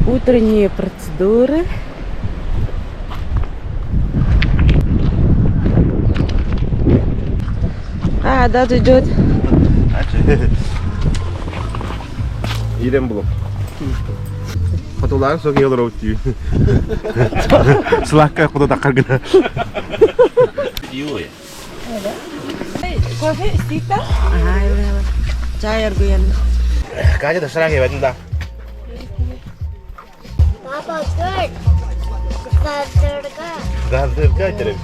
Утренние процедуры. А, да, идет. Иирэн булуп. Хотулаан сок олоров дии. Сылаакка хоту таххар гына. Кофе истиитэ? Чай аргуйан. Катя да сарак ебетін да. Папа, good. Задырга. Задырга тереп.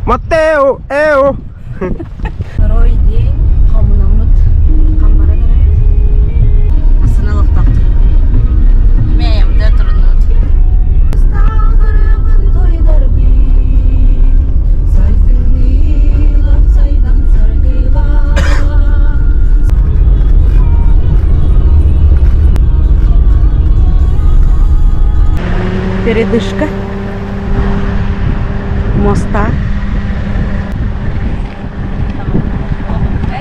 Маттео, эо. Второй день хомунаммыт хаммаран эрэ. Астына олохтоохтук. Мэйэмдэ турунут. Передышка моста.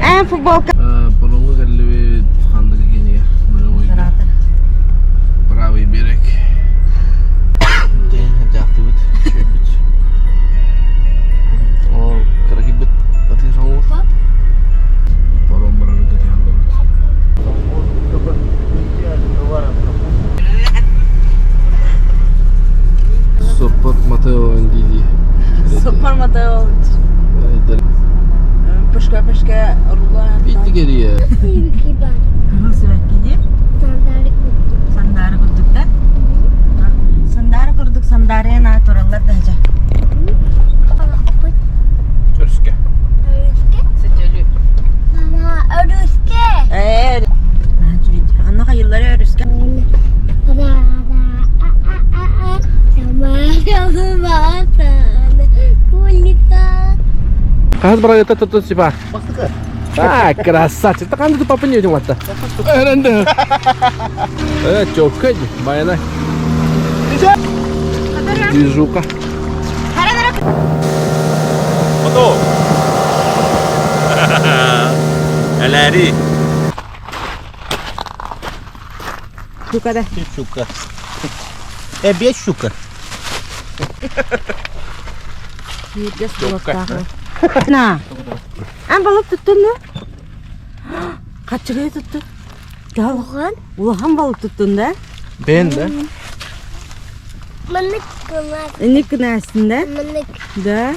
Эн футболка. Паромҥа кэллибит ханнык гения Правый берег. Дьаахтыбыт, үчүгэйбит. Ол кыракыйбыт атыыр оҥор. Паром барары кэтиһэн Соппот Матео дии Соппор Матео. Пышка пышка рула. Ити кэрийэ. Кыһыл сибэкки дии. Сандаары курдук да? Сандаары курдук сандаарыйан аа тураллар да дьэ. Өрүскэ. Сөтөлү. Мама, өрүскэ. Ээ. Анна хайыллары өрүскэ. Хас барайта тут типа. А, красавчик. Так анда папа не видел это. Э, чёкать, баяна. Движуха. Готов. Элэри. Щука да. Щука. Э, без щука. Бииргэ суолуктаах. На. Ан балык туттун да? Хаччыгай туттун. Улахан. Улахан балык туттун да? Бен да? Маннык кынас. Инник кынаасын да? Маннык. Да.